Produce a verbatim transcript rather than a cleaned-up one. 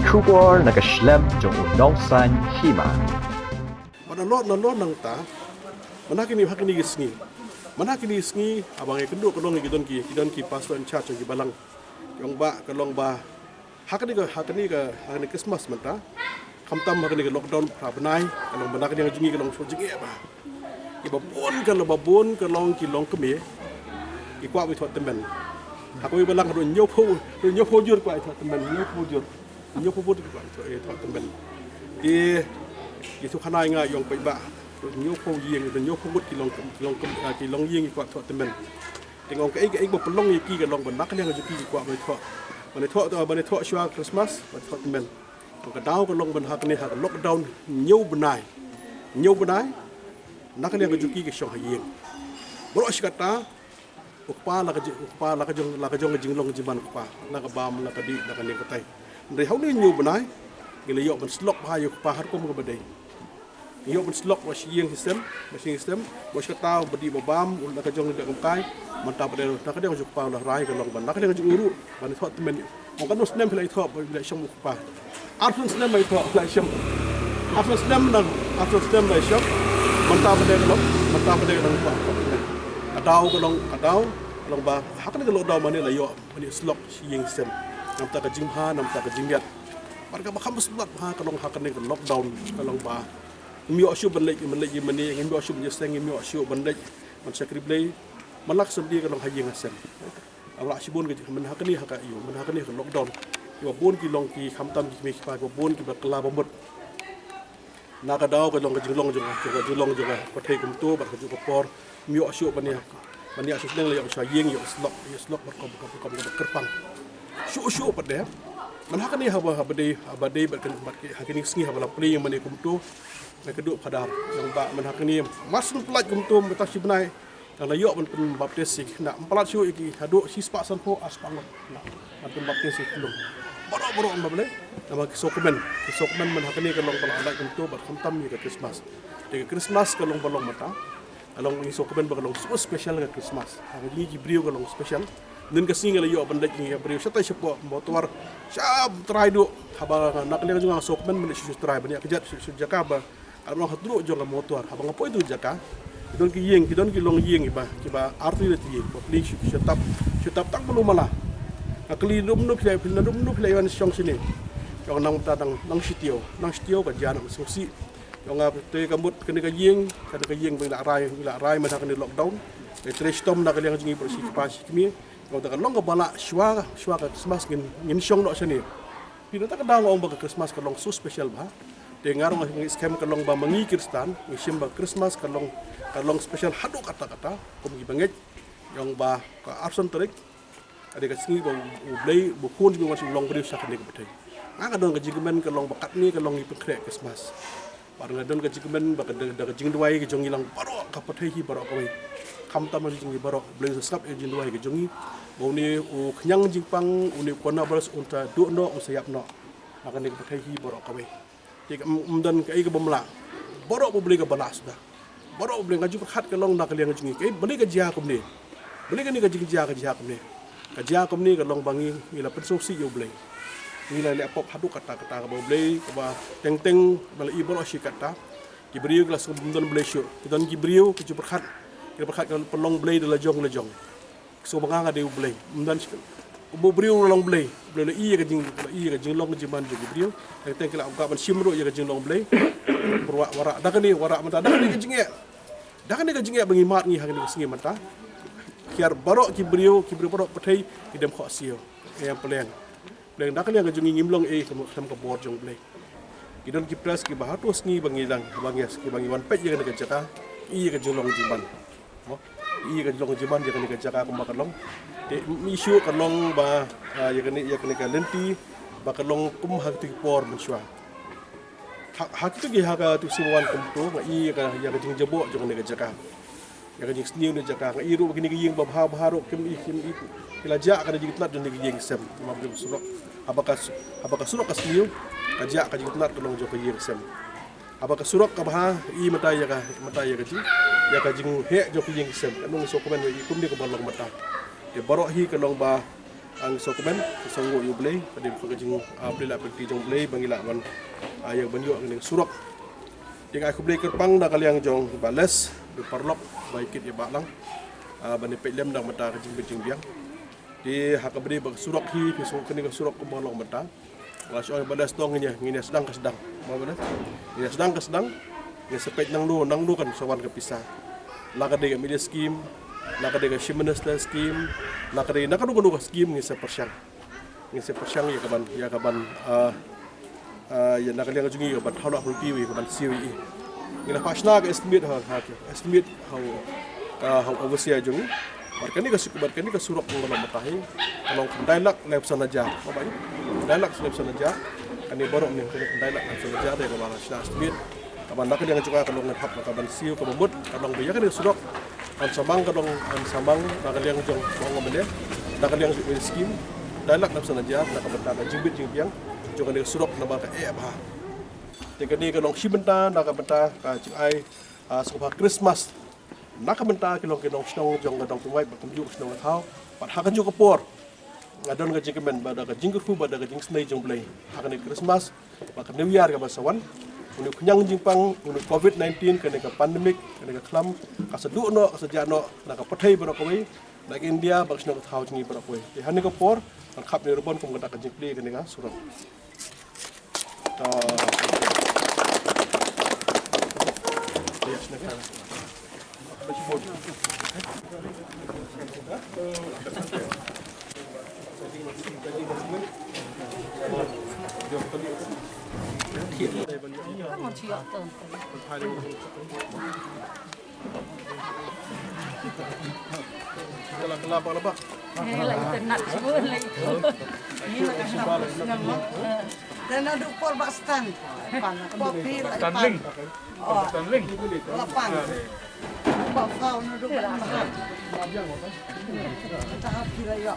Khubor na ka shlem jong u nongsan hima. Ba nalor nalor nangta, mana kini ha kini ki sngi, mana kini ki sngi, haba ngi kynduh kynduh ki don ki, ki don ki pastor in charge jong ki balang, ki ong ba ka long ba ha kani ka, ha kani ka, ha kani Christmas mynta, khamtam ha kani ka lockdown phra bnai, ka long ba na ka liang jong ngi ka long shu jingeh ba, ki ba bun ka long, ba bun ka long ki longkmie, ki kwah ba thoh tymmen. Ha kawei balang ruh hynñiewphew, ruh hynñiewphew jur kwah thoh tymmen, hynñiewphew jur, hynñiewphew jur ki kwah thoh, eh, thoh tymmen. Te ki shu khana ïa nga, ïong paidbah, ruh hynñiewphew ïing, ruh hynñiewphew ngut ki long, ki long, ki longïing ki kwah thoh tymmen. Te nga ong kaei kaei ba pynlong ïa ki ka long ba na ka liang jong ki ki kwah ban thoh, ban thoh, ban thoh shuwa Christmas, ban thoh tymmen. Ka daw ka long ban ha kane ha ka lockdown hynñiew bnai, hynñiew bnai, na ka liang jong ki ki shong ha ïing. Baroh shi katta, u kpa la ka ji-, u kpa la ka jong, la ka jong ka jinglong jingman u kpa, la ka bam, la ka dih, la ka nieng ka tai. Hynrei ha une hynñiew bnai, ngi la ïoh ban slok bha ïa u kpa ha rukom kaba dei. Ngi ïoh ban slok ba shi ïing shi sem, ba shi ïing shi sem, ba shi katta ba dih ba bam, u la ka jong ka kumkai, mynta pat de na ka liang jong u kpa u la rai ka long ba na ka liang jong u ruh ban thoh tymmen. Ong katno snem phi la ïathoh ba la shong u kpa? Arphew snem la ïathoh la shong. Arphew snem nang, arphew snem la shong. Mynta pat de ka long, mynta pat de ka long u kpa. Ka daw ka long, ka daw ka long ba ha kane ka lockdown mane la ïoh mane slok shi ïing shi sem. Namar ka jingbha, namar ka jingmiat. Bad kaba kham sngewbha ka long ha kane ka lockdown ka long ba ngim ïoh shuh ban leit, ban leit ïa mane, ngim ïoh shuh ban ïaseng, ngim ïoh shuh ban leit ban shakri Blei. Malak sendiri ka long ha ïing ha sem. Ym lah shibun ka jingmyntoi ha kane ha ka ïew, myntoi ha kane ha ka lockdown. Kiba bun ki long ki khamtam ki kmie ki kpa, kiba bun kiba kylla bamut. Na ka daw ka long ka jinglong jong, ka jinglong jong ka pyrthei kumto bad ka juh ka por. Ym ïoh shuh ban ïa, ban ïa shu sdang la ïoh sha ïing, ïoh slok, ïoh slok bad ka, ka, ka, ka kyrpang. Shuh shuh pat de. Mynta ha kane haba, haba dei, haba dei bad ka, bad ki, ha kine ki sngi haba la plie ïa mane kumto. Nga kynduh phadar. Ïa ba mynta ha kane mar shu pynlait kumto mynta shi bnai. Nga la ïoh ban pynbaptis ïa ki khynnah. Ym palat shuh ïa ki, haduh shispah sanphew, arspah ngut. Ban pynbaptis ïa ki khynnah. Baroh baroh, ym ba balei. Namar ki sngewkmen, ki sngewkmen mynta ha kane ka long ba la lait kumto bad khamtam ïa ka Christmas. Te ka Christmas ka long ba long mynta. Ka long, ngi sngewkmen ba ka long so special ka Christmas. Ha ka jong ngi ki briew ka long special. Ynda ka sngi nga la ïoh ban leit ïa ki briew shatai shapoh Mawtawar. Sha trai duh. Haba na ka liang jong nga sngewkmen ban leit sha trai ban ïa kjat sha jaka ba ka long ha tnum jong ka Mawtawar. Haba nga poi tu jaka, ki don ki ïing, ki don ki longïing kiba, kiba artylli te ïing, ba plie shu, shu tap, shu tap tang ba lu mala. Nga kylli, "Naduh mynno phi la, naduh mynno phi la ïa wan shong shane?" Ki ong, "Nang mynta nang, nang shi taïew, nang shi taïew ka jia, nang sngewsih." Ki ong, "Nga te ka mut kane ka ïing, kane ka ïing ba ngi la rai, ngi la rai mynta kane lockdown. Ka trei shitom na ka liang jong ngi baroh shi kpa shi kmie." Ki ong, "Te ka long kaba lah shuwa, shuwa ka Christmas ngin, ngin shong noh shane." Phi, nangta ka daw nga ong ba ka Christmas ka long so special bha. Te nga ruh nga ngeit skhem ka long ba ma ngi Khristan ngi shim ba Christmas ka long, ka long special haduh katta katta kum kiba ngeit. Nga ong ba ka arphew san tarik ka dei ka sngi ba U Blei, ba u Khun jong ngi u wan shu long briew sha kane ka pyrthei. Nga, nga don ka jingkmen ka long ba katne ka long ngi pynkhreh Christmas. Bad nga don ka jingkmen ba ka da, da ka jingduwai ka jong ngi lang baroh ka pyrthei hi baroh kawei. Khamtam ka jong ngi baroh, U Blei u sa sngap ïa ka jingduwai ka jong ngi. Ba une u khñiang jingpang, une u coronavirus un sa duh noh, un sa ïap noh. Na kane ka pyrthei hi baroh kawei. Te ym, ym don kaei kaba ym lah. Baroh ba U Blei kaba lah suda. Baroh U Blei, nga ju pyrkhat ka long na ka liang jong ngi. Kaei, balei ka jia kumne? Balei kane ka jingjia ka jia kumne? Ka jia kumne ka long ba ngi, ngi la pynsngewsih ïa U Blei. Ngi la leh pop haduh katta katta kaba U Blei, kaba teng teng ba la i baroh shi katta. Ki briew ki la sngew ym don Blei shuh. Ki don ki briew ki ju pyrkhat, ki pyrkhat ka pynlong Blei da la jong la jong. Ki sngew ba nga nga dei U Blei. Ym don shuh. U briew u long Blei, U Blei u la i ïa ka jing, u la i ïa ka jinglong jingman jong ki briew. Teng teng ki la kwah ban shim ruh ïa ka jinglong Blei. Pyrshah, wanrah da kane, wanrah mynta da kane ka jingeh. Da kane ka jingeh ba ngi mad ngi ha kane ka sngi mynta. Kiar baroh ki briew, ki briew baroh pyrthei ki dem khohsiew. Ïa pleng. Pleng da ka liang ka jong ngi ngim long ei khlem ka bor jong U Blei. Ki don ki press kiba ha tu sngi ba ngi dang, ba ngi, ba ngi wan peit ïa kane ka jaka, ïa ka jinglong jingman. Mo? Ïa ka jinglong jingman ïa kane ka jaka kumba ka long. Te ym issue ka long ba, ah, ïa kane, ïa kane ka lynti ba ka long kum ha kitu ki por mynshuwa. Ha, ha kitu ki, ha ka tu sngi ba wan kumto, nga ïa ka, ïa ka jingjaboh jong kane ka jaka. Ïa ka jingsniew ne jaka, nga i ruh ba kine ki ïing babha bha ruh kim i, kim i, ki la jah ka jingtnat jong kine ki ïing sem. Namar ba ka surok, haba ka su-, haba ka surok ka sniew, ka jah ka jingtnat ka long jong ka ïing sem. Haba ka surok ka bha, i mynta ïa ka, mynta ïa ka jing, ïa ka jingheh jong ka ïing sem. Ka nong so kumne i kumne kaba long mynta. Te baroh hi ka long ba Ang sngewkmen, sngewbha ïa U Blei, ka dei ka jing, ah, Blei la pynti jong U Blei, ba ngi lah ban, ah, ïa ban ïoh kane ka surok. Te nga ai khublei kyrpang na ka liang jong Bah Les, Bah Paralok, ba ïa kit ïa Bah Lang, ah, ban ïa peit lem na ka bynta ka jingbit jingbiang. Te ha kaba dei ba ka surok hi, phi sngew kane ka surok kumba long mynta. Nga shu ong ba la sdang ngin ïa, ngin ïa sdang ka sdang. Mo ba la? Ngin ïa sdang ka sdang. Ngin sa peit nangno, nangno kan sa wan ka pisa. La ka dei ka M L A scheme, la ka dei ka Chief Minister scheme, la ka dei na kano kano ka scheme ngin sa pyrshang. Ngin sa pyrshang ïa ka ban, ïa ka ban, ah, ah, ïa na ka liang jong ngi ïa ka ban thaw noh hangtei ïa ka ban siew ïa. Ngi la phah shna ka estimate ha, ha, estimate ha u, ah, ha u overseer jong ngi. Bad kane ka su-, bad kane ka surok kaba long mynta hi ka long khyndai lak laiphew san hajar. Mo ba ïa? Khyndai lak laiphew san hajar. Kane baroh ne kane khyndai lak laiphew san hajar de kaba la shna estimate. Kaba na ka liang jong ka ka long ngan hap na ka ban siew kaba mut ka long ba ïa kane ka surok. Kan samang ka long, kan samang na ka liang jong ka ong ba ne. Na ka liang jong ka scheme. Khyndai lak laiphew san hajar na ka bynta ka jingbit jingbiang jong kane ka surok namar ka eh bha. Te kane ka long shi bynta na ka bynta ka jingai, ah, sngewbha Christmas. Na ka bynta ki long ki nongshnong jong ka dong Tynwait bad kumjuh ka shnong ka thaw. Bad ha kajuh ka por nga don ka jingkmen bad da ka jingkyrkhu bad da ka jingisynei jong U Blei ha kane ka Christmas bad ka New Year kaba sa wan. Une u khñiang jingpang, une u covid nineteen, kane ka pandemic, kane ka khlam ka sa duh noh, ka sa jah noh na ka pyrthei baroh kawei, na ka India bad ka shnong ka thaw jong ngi baroh kawei. Te ha kane ka por ngan khap ïa u ribbon kum ka dak ka jingplie kane ka surok. Kala, kala, bak, bak. Dana dukor bak stan. Kopi la Stan Ling. Oh. Stan Ling. Lapang. Bak fau na dukor bak stan. Tahu kira ya.